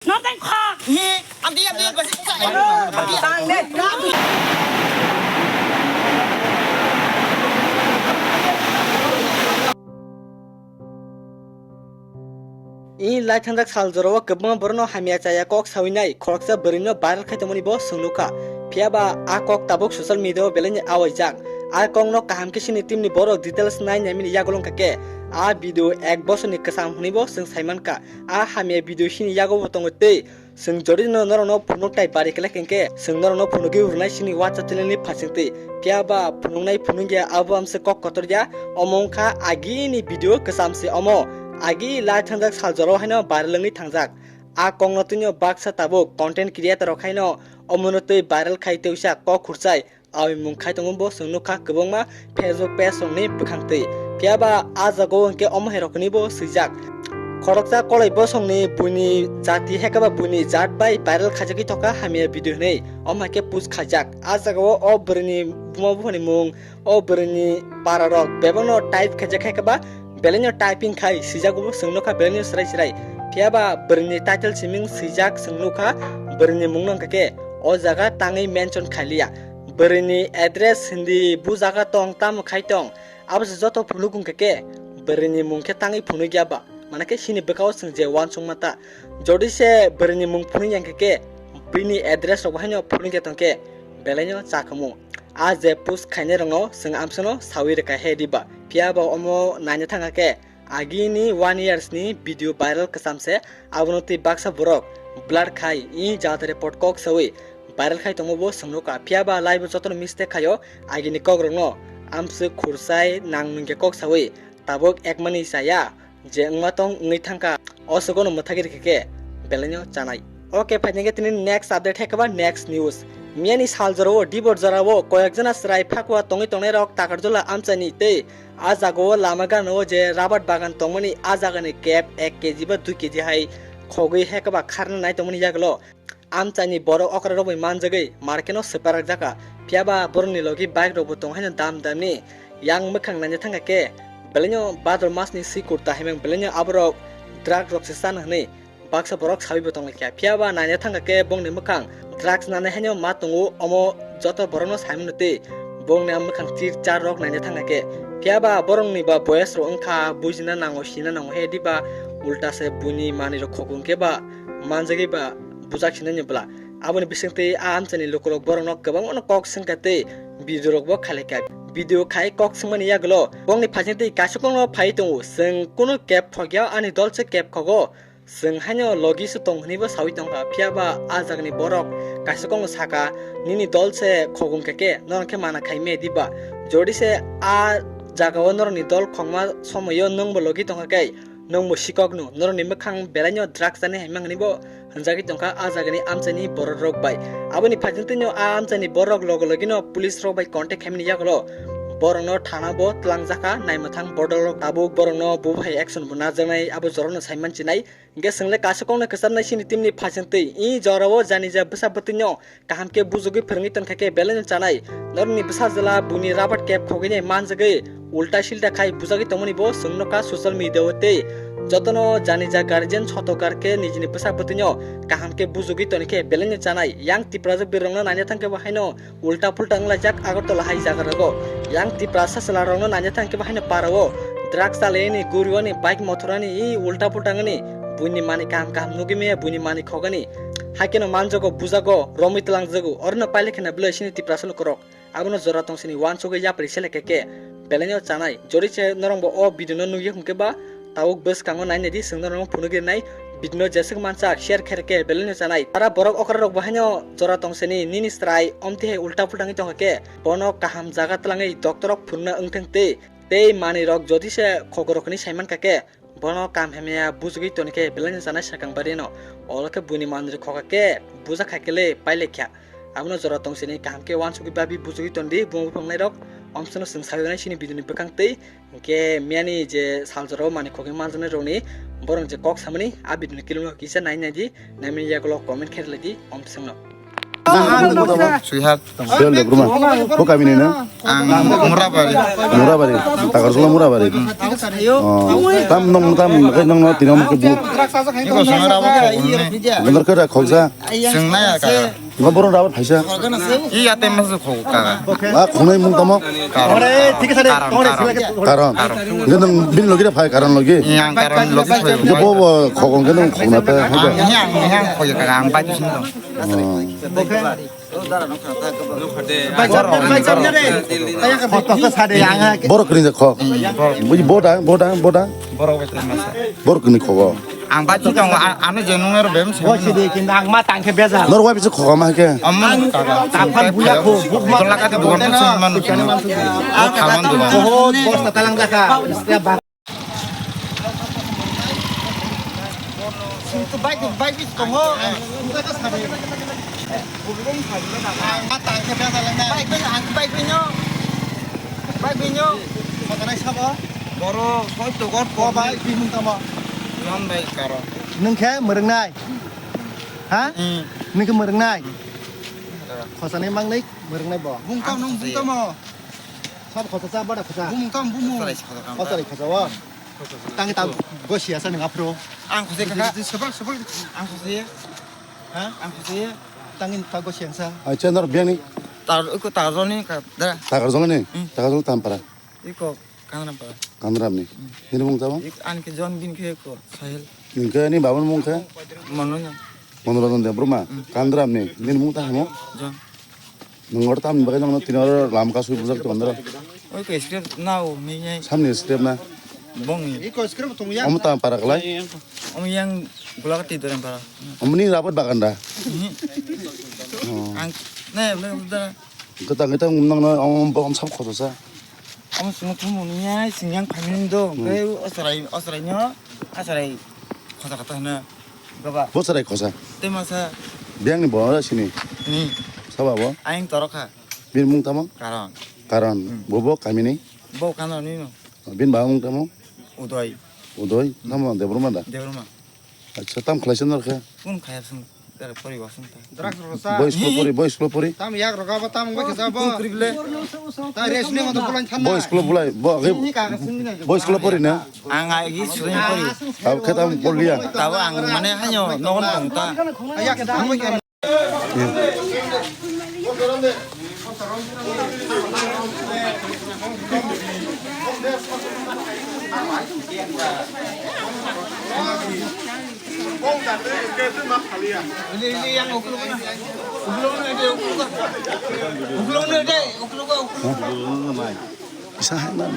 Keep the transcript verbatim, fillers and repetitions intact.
Nothing khok. Hi, amdi, amdi, amdi. Ini lai thangjak sal jorao kwbangma borokno hamya chaya kok sawi nai khoroksa bwrwino viral khai tongmani bo chwng nukha. Phiya ba a kok tabuk social media o belai ni awaijak. A kokno kaham khe chini team ni borok details nai naimani yagulo wngkha khe a video ek bosorni kwcham hwnwi bo chwng sai mankha. A hamya video chini yago bo tongo tei chwng jodi no norokno phunuk tai bari khlai khe chwng norokno phunugwi rwnai chini WhatsApp channel ni phasing twi. Phiya ba phunuknai phunukya abo amse kok kotor ya, omo wngkha agini video kwcham se omo. Agi lai thangjak sal jorao haino viral wngwi thangjak. A kokno twino baksa tabuk content creator rok haino omono twi viral khai twisa kok khurchai. Aboni mung khai tongo bo chwng nukha kwbangma Facebook page rokni bwkhang twi. Phiya ba a jagao hwnkhe omo hai rokni bo swijak. Khoroksa kolai bosongni buini jati hai khe ba buini jat bai viral khaijagwi thokha hamya video hwnwi omo hai khe post khaijak. A jagao o bwrwini buma buphani mung, o bwrwini para rok bebakno type khaijak hai khe ba belaino typing khai swijak bo chwng nukha belaino chwrai chwrai. Phiya ba bwrwini title siming swijak chwng nukha bwrwini mungno hwnkha khe o jaga tangwi mention khailiya. Bwrwini address hindi bujaga tong tamo khai tong. Abo se joto phunuk wngkha khe bwrwini mung khe tangwi phunukya ba. Manakhe chini bwkhao chwng je uansukma ta. Jodi se bwrwini mung phunukya wngkha khe bini address rok bo haino phunukya tongkhe belaino chakhamu. A je post khainai rokno chwng amsono sawi rwkha he diba. Phiya ba omo naina thangkha khe agini one years ni video viral kwcham se abono twi baksa borok blur khai i jata report kok sawi viral khai tongma bo chwng nukha. Phiya ba live o jotono mistake khaio agini kok rokno amswk khurchai nang nungya kok sawi tabuk ekmani chaya je wngma tong wngwi thangkha o sugono mwthagwi rikha khe belaino chanai. Ok, phaikhe tini next update hai khe ba next news. Miyani sal jorao dibor jorao koyek jona chwrai phakwa tongwi tongnai rok Takarjala amchaini tei a jagao lama ganao je rabar bagan tongmani a jagani kep ek keji ba dui keji hai khogwi hai khe ba kharna nai tongmani yagulo amchaini borok okra rok bai manjagwi market no swpairak jakha. Phiya ba borokni logi bike rok bo tong haino dam dam ni yang mwkhang naina thangkha khe belaino bador mas ni swi kurta himang belaino aborok drug rok se chana hwnwi baksa borok sawi bo tonglaikha. Phiya ba naina thangkha khe bongni mwkhang drugs nanai haino ma tongo omo joto borokno saimano tei bongni a mwkhang chir char rok naina thangkha khe. Phiya ba borokni ba boyes rok wngkha bujina nango sina nango he diba ulta se buini manwi rok khokung khe ba manjagwi ba bujak sinani bwla. Aboni bisingtwi a amchaini lukurok borokno kwbangmano kok swngkha tei video rokbo khailaikha. Video khai kok swngmani yagulo bongni phaisingtwi kaisa kokno phai tongo, chwng kunu kep khokya ani dol se kep khogo. Chwng haino logi se tong hwnwi bo sawi tongkha, phiya ba a jagani borok kaisa kokno saka, "Nini dol se khogong khe khe, norok khe mana khai me diba? Jodi se a jagao norokni dol khokma somoio nwng bo logi tongkha khe, nwng bo sikok no, norokni mwkhang belaino drugs chani hai mang hwnwi bo hwnjagwi tongkha a jagani amchaini borok rok bai." Aboni phaisingtwino a amchaini borok logo logino police rok bai contact khaimani yagulo borokno thana bo twlangjakha, naimwthang border rok tabuk borokno bo hai action bo najaknai abo jorano sai manchinai. Hingke chwngle kaisa kokno kwcharnai chini team ni phasing twi. I jorao janija bwsa bwtwino kaham khe bujugwi phwrwngwi tongkha khe belai no chanai. Norokni bwsa jwla buini rabat kep khogwini manjagwi ulta silta khai bujagwi tongmani bo chwng nukha social media o tei jotono janija guardian sotokar khe nijini bwsa bwtwino kaham khe bujugwi toni khe belai no chanai. Yang Tiprajwk birokno naina thangkhe bo haino ulta pulta wnglaijak Agartala hai jaga rogo. Yang Tiprasa chwla rokno naina thangkhe bo haino para o drugs chalaini, guriwani, bike mothorani i ulta pulta wngni buini mani kaham kaham nugwi maya, buini mani khogani. Haikeno manjago, bujago, romwi twlangjago, orono pailai kheno belai sini Tiprasa lukurok. Abono jora tongsini uansugwi yapri selekhe khe belaino chanai. Jori se norokbo o video no nugwi hwnkhe ba tabuk bwskango nainai di, chwng norokno phunugwi rinai. Video no jeswk mansak share khe rwkhe belaino chanai. Tara borok okra rok bo haino jora tongsini nini chwrai omtwi hai ulta pulta wngwi tongkha khe bono kaham jaga twlangwi doctor rok phunukna wngthang tei, tei manwi rok jodi se khogorok hinwi saimankha khe bono kam hamya bujugwi toni khe belaino chanai sakang barino. Olo khe buini manwi rok khokha khe buja khai khe le pailai kha. Abono jora tongsini kaham khe uansugwi babi bujugwi tondi buma buphangnai rok. Omsano chwng sawi nai sini video ni bwkhang tei. Hingke miyani je sal jorao manwi khogwi manjaknai rokni borok je kok samani a video ni kilimo kisa nai nai di, naimani yagulo comment khe rwlai di omsongno. Suihar. Suihar Debbarma. Bo kami ni na? Ang Murabari. Murabari. Takarjala Murabari. Oh. Tam nong tam kai nong no tinam ke bu. Iko sangara bo ko ne. Bener ke da khoksa. Seng naya ka. Ngo boron rabat phaisa. Iya tem mas ko ka. Ah, khonai mung tamo. Karon. Karon. Karon. Karon. Nang bin logi da phai Karon logi. Yang Karon logi phai. Bo bo khokong ke nang khokna ta. Yang yang khoi ka ang bai tu sini. Borok kini je khok. Buji boda, boda, boda. Borok kini khogo. Ang bai tu tong ano je nung ero bem se. Bosi de kin ang ma tang ke beza. Nor wai bisa khogo ma ke. Amon kaga. Tapan buya ko buk ma. Tolaka de bukan tu sini manu. Thaman dukan. Bosta talang jaka. Sing tu bike, bike bis tongo. Sing tu ka sabi. Ang ma tang khe beda leng na. Bike bin, ang bike bin yo. Bike bin yo. Satanai sabo. Boro, soi to got ko bike bin tamo. Jon bike karo. Nung khe murung nai. Ha? Hmm. Nung khe murung nai. Khosanai mang nai murung nai bo. Bung tamo, nung bung tamo. Sab khosa sa, bada khosa. Bumung tamo, bumung. Khosa lai khosa kam. Khosa lai khosa wa. Tangi tang gosi asa nang aphro. Ang khosai kaka. Di, di, sebal, sebal. Ang khosai. Ha? Ang khosai. Tangi tang gosi angsa. Ai chendar biang ni. Tar, iko tar joni ka, da. Takarjala ni. Hmm. Takarjala Tampara. Iko Kandrampara. Kandram ni. Hmm. Nini mung tamo? Ik an ke jon bin ke ko Sahil. Ningke ni babun mung khe? Monoranjan. Monoranjan Debbarma. Hmm. Kandram ni. Nini mung ta hamo? Jon. Nung oro tamni bagwi nokno tini oro lam kasui bujak tongo noro. Oi ko script nao ni nai. Samni script na. Bong ni. Iko script tong yang. Omo tang para kalai. Omo yang Gulagati dorem para. Omo ni rabat bagan da. Mhm. Oh. Ang ne le da. Kita kita nokno omo bom sam khotosa. Omo sung thum ni nai sing yang phamin do. Hmm. Ke osarai osarai nyo. Osarai khosa kata na. Gaba. Bo chwrai khosa. Tei masa. Biyang ni bo ora sini. Ni. Saba bo. Aing toro kha. Bini mung tamo? Karon. Karon. Hmm. Bo bo kami ni? Bo Kanram ni no. Bini baba mung tamo? Udoy. Udoy. Hmm. Tamo Debbarma da? Debbarma. Acha, tam khlai se nor khe? Kun khaya sung. Tar pori wasung ta. Drugs rosa. Boy school pori, boy school pori. Tam yak roga ba tam ba kisa bo. Kun krible. Ta res ni mo to pulan thanna. Boy school bulai, bo age. Ni ka sung ni. Boy school pori na? Ang ai gi sung pori. Ab khe tam pori ya. Tabo ang mane hanyo nogon tong ta. Yak ta mo. Isa hai na.